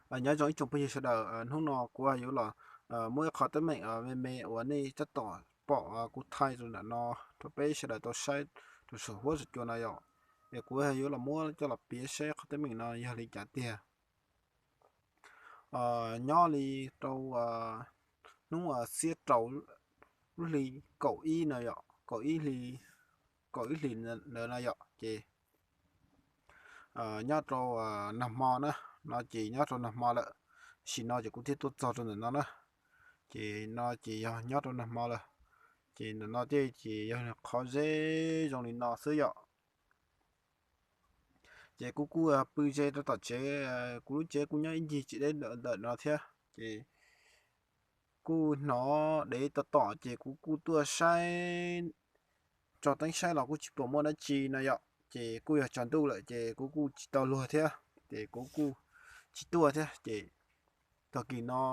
Nyob zoo ib tsoom phooj ywg sawv daws, hnub no kuv yuav los muab ib qho teeb meem me me uas nej tab tom pom kuv thaij rau ntawm no rau peb sawv daws tau saib rau saum huab saum cua no yom. Es kuv yuav los muab coj los piav saib qhov teeb meem no yog li cas tiag. Nyob li rau hnub xiab rau lub hli kaum ib no yom, kaum ib hli, kaum ib hlis ntawd no yom, ces nyob rau nag hmo na, no ces nyob rau nag hmo lawm, sim no ces kuv thiaj tuaj txog rau ntawm no na. Ces no ces yog nyob rau nag hmo lawm, ces ntawm no tej ces yog qhov zeb zoo li no xwb yom. Ces kuv kuj pw ze rau tom tsev, kuv lub tsev kuj nyob ib ncig tsis deb ntawm no thiab, ces kuj hnov dev tom tom ces kuv kuj tuaj saib, tso teeb saib los kuj tsis pom muaj dab tsi no yom. Ces kuj yog tsaus ntuj lawm ces kuv kuj tsis tau luag thiab, ces kuv kuj tsis tuaj thiab. Ces tag kis no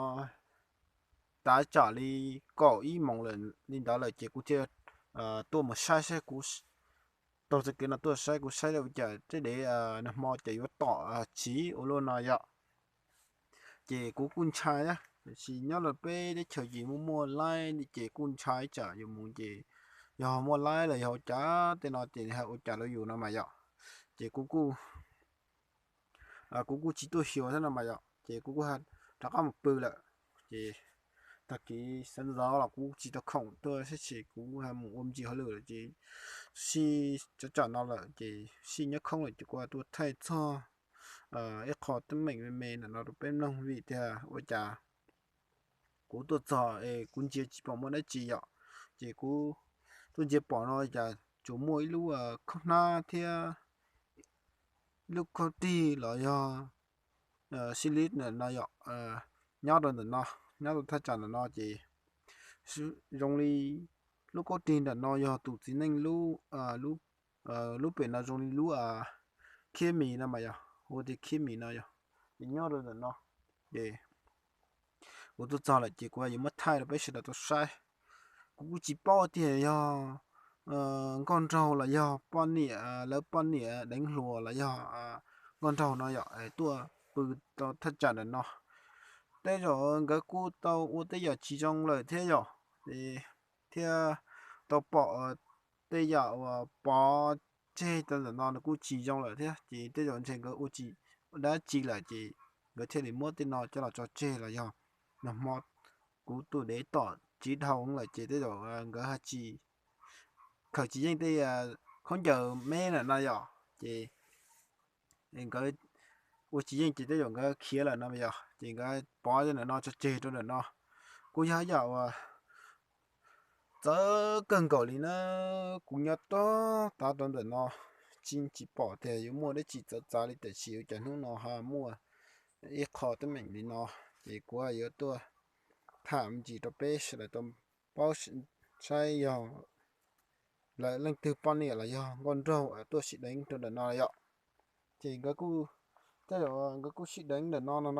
tav tsam li kaum ib moos lawm li ntawd lawm ces kuv thiaj tuaj mus saib saib kuv taug txoj kev no tuaj saib, kuv saib ua cas tej dev nag hmo ces yuav tom tsiv ua luaj no yom. Ces kuv kuj ntshai, tiam sis nyob rau peb teb chaws ces muaj muaj laib ces kuj ntshai tsam yus mus ces yog muaj laib los yog ua cas tej no ces ha ua cas rau yus no mas yom. Ces kuv kuj kuv kuj tsis tuaj xyuas thiab no mas yom, ces kuv kuj rov qab mus pw lawm. Ces tag kis sawv ntxov los kuv tsis tau khoom tuaj saib ces kuv mus ua me ntsis hauj lwm lawm ces sij tsam tsam no lawm ces sij nyob khoob lawm ces kuv tuaj thaij txog ib qho teeb meem me me ntawm no rau peb mloog vim tias ua cas kuv tuaj txog es kuv ntsia tsis pom muaj dab tsi yom. Ces kuv tuaj ntsia pom no cas tsuas muaj ib lub khaub hnab thiab lub khaub rig los yog sib lib ntawm no yom, nyob rau ntawm no, nyob rau thaj tsam ntawm no ces zoo li lub khaub rig ntawm no yog tus txiv neej lub, lub pem no zoo li lub khiab mis no mas yog hu tias khiab mis no yog, ces nyob rau ntawm no. Ces kuv tuaj txog lawm ces kuv yuav muab thaij rau peb sawv daws tau saib. Kuv kuj tsis paub tias yog nkauj nraug los yog poj niam, lawv poj niam deev hluas los yog nkauj nraug no yom, tuaj pw rau thaj tsam ntawm no. Tej zaum nkawd kuj tau ua tej yam tsis zoo lawm thiab yom, thiab tau pom tej yam uas pov tseg rau ntawm no nws kuj tsis zoo lawm thiab, ces tej zaum ntshe nkawd ua tsis dab tsi lawm ces nkawd thiaj li muab tej no coj los tso tseg los yog nag hmo kuv tus dev tom tsiv dhau lawm ces tej zaum nkawd tsis, khaws tsis yeej tej khaub ncaws me ntawm no yom, ces nkawd ua tsis yeej ces tej zaum nkawd khiav lawm no yog ces nkawd pov ntawm no tso tseg rau ntawm no. Kuj yog ib yam uas txawv kawg nkaus li na, kuv nyob tog tav rau ntawm no tsis, tsis pom tias yuav muaj dab tsi txawv txav li tiam sis ua cas hnub no ho muaj ib qho teeb meem li no, ces kuv yuav tuaj tham me ntsis rau peb sawv daws tau paub saib yog lawv leej twg poj niam los yog nkauj nraug tuaj sib deev rau ntawm no yom. Ces nkawd kuj, tej zaum nkawd kuj sib deev ntawm no,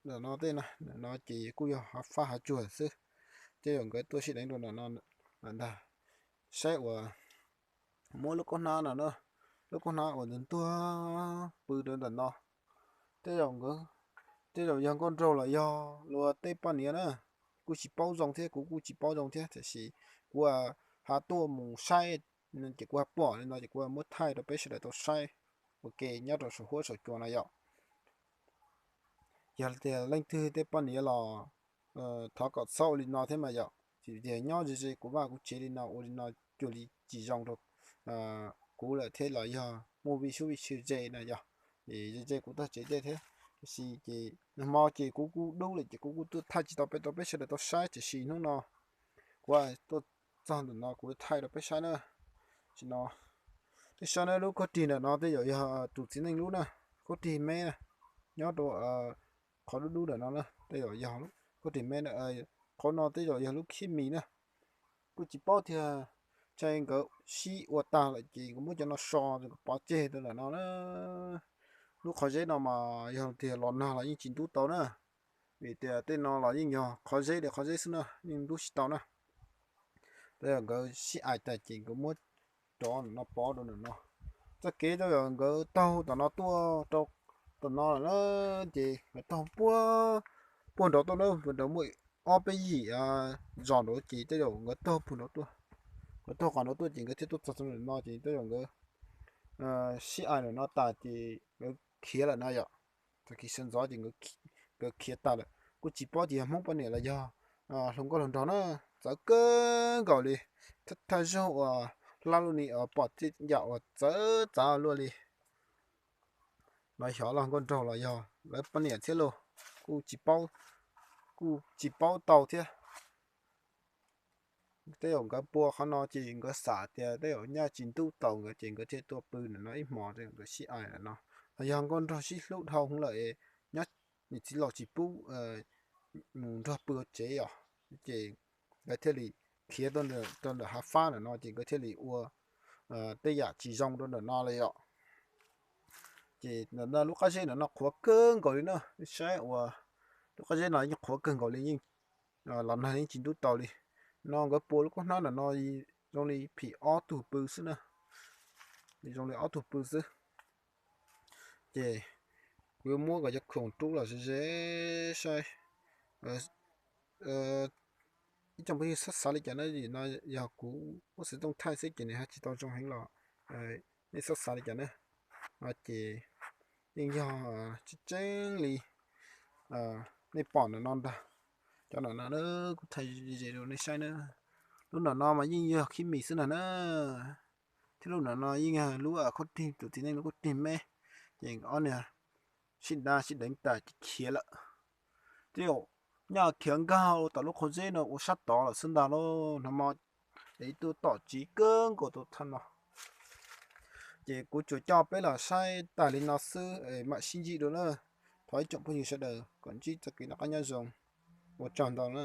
ntawm no tej no ces kuj yog faj hav tsuag xwb. Tej zaum nkawd tuaj sib deev rau ntawm no ntag. Saib uas muab lub kaub hnab no, lub kaub hnab uas ntuag ntuag pw rau ntawm no, tej zaum nkawd, tej zaum yog nkauj nraug los yog luag tej poj niam na, kuj tsis paub zoo thiab, kuv kuj tsis paub zoo thiab tiam sis kuv ho tuaj mus saib ces kuv ho pom li no ces kuv muab thaij rau peb sawv daws tau saib ua ke nyob rau saum huab saum cua no yom. Yog tias leej twg tej poj niam los thov kom txhob ua li no thiab mas yom, vim tias nyob ze ze kuv vaj kuv tsev li no ua li no cuag li tsis zoo rau kuv lawm thiab los yog muaj vij sub vij sw ze no yog, es ze ze kuv tog tsev tej thiab. Tiam sis ces nag hmo ces kuv kuj dub lawm ces kuv kuj tuaj thaij tsis tau peb, tau peb sawv daws tau saib tiam sis hnub no kuv tuaj txog ntawm no kuv thaij rau peb saib na. Sim no peb saib na, lub khaub rig ntawm no tej zaum yog tus txiv neej lub na, khaub rig me na, nyob rau qhov dub dub ntawm no na tej zaum yog khaub rig me na. Qhov no tej zaum yog lub khiab mis na. Kuj tsis paub tias ntshe nkawd sib ua tag lawm ces nkawd muab cov no so nkawd pov tseg rau ntawm no na. Lub qhov zeb no mas yog tias los nag los yeej tsis ntub tau na, vim tias tej no los yeej yog qhov zeb li qhov zeb xwb na, yeej ntub tsis tau na. Tej zaum nkawd sib aim tag ces nkawd muab rov ntawm no pov rau ntawm no. Txoj kev tej zaum nkawd taug tom no tuaj rau tom no lawm na, ces nkawd taug puag, puag nraud tuaj na, puag nraud muaj ob peb yim zos nraud ces tej zaum nkawd taug puag nraud tuaj. Nkawd taug qhov nraud tuaj ces nkawd thiaj tuaj txog ntawm no ces tej zaum nkawd sib aim ntawm no tas ces nkawd khiav lawm no yom. Tag kis sawv ntxov ces nkawd khiav tas lawm, kuj tsis paub tias yog Hmoob poj niam los yog hluas nkauj hluas nraug na. Txawv kawg nkaus li, thawj zaug uas hlab lub ni pom tej yam uas txawv txav luaj li. Los xyov los nkauj nraug los yog lawv poj niam thiab lauj, kuj tsis paub, kuj tsis paub tau thiab. Tej zaum nkawd pua qhov no ces nkawd xav tias tej zaum nyaj tsis ntub tau nkawd ces nkawd thiaj tuaj pw ntawm no ib hmos, nkawd sib aim ntawm no. Los yog nkauj nraug sib hlub dhau hwv lawm es nyob niam txiv laus tsis pub mus nrog pw hauv tsev os, ces nkawd thiaj li khiav rau ntawm hav fab ntawm no ces nkawd thiaj li ua tej yam tsis zoo rau ntawm no li yom. Ces ntawm no lub qab zeb ntawm no qhuav kawg nkaus li na, saib uas lub qab zeb no yeej qhuav kawg nkaus li, yeej los nag yeej tsis ntub tau li. No nkawd pua lub kub hnab ntawm no zoo li phim ob tug pw xwb na, zoo li ob tug pw xwb. Ces kuv yuav muab kom cov khoom rub los ze ze saib. Ib tsoom phooj ywg xav xav li cas na, no yog kuv muab xov tooj thaij xwb ces nws ho tsis tau zoo heev los nej xav xav li cas na. No ces yeej yog tseeb tseeb li nej pom ntawm no ntag. Cov ntawm no kuv thaij ze rau nej saib na. Lub ntawm no mas yeej yog khib mis xwb ntag na. Thiab lub ntawm no yeej yog lub khaub rig, tus txiv neej lub khaub rig me, ces ob niag sib dab sib deev tas ces khiav lawm. Tej zaum nyaj khiav nkag tom lub qhov zeb no ua sab tod lawm xwb ntag lauj. Hnov mo es tuaj tom tsiv kawg nkaus tus thaj no. Ces kuv tsuas coj peb los saib tag li no xwb, mam sib ntsib dua na. Thov ib tsoom phooj ywg sawv daws kom ntsib txoj kev noj qab nyob zoo. Ua tsaug ntau na.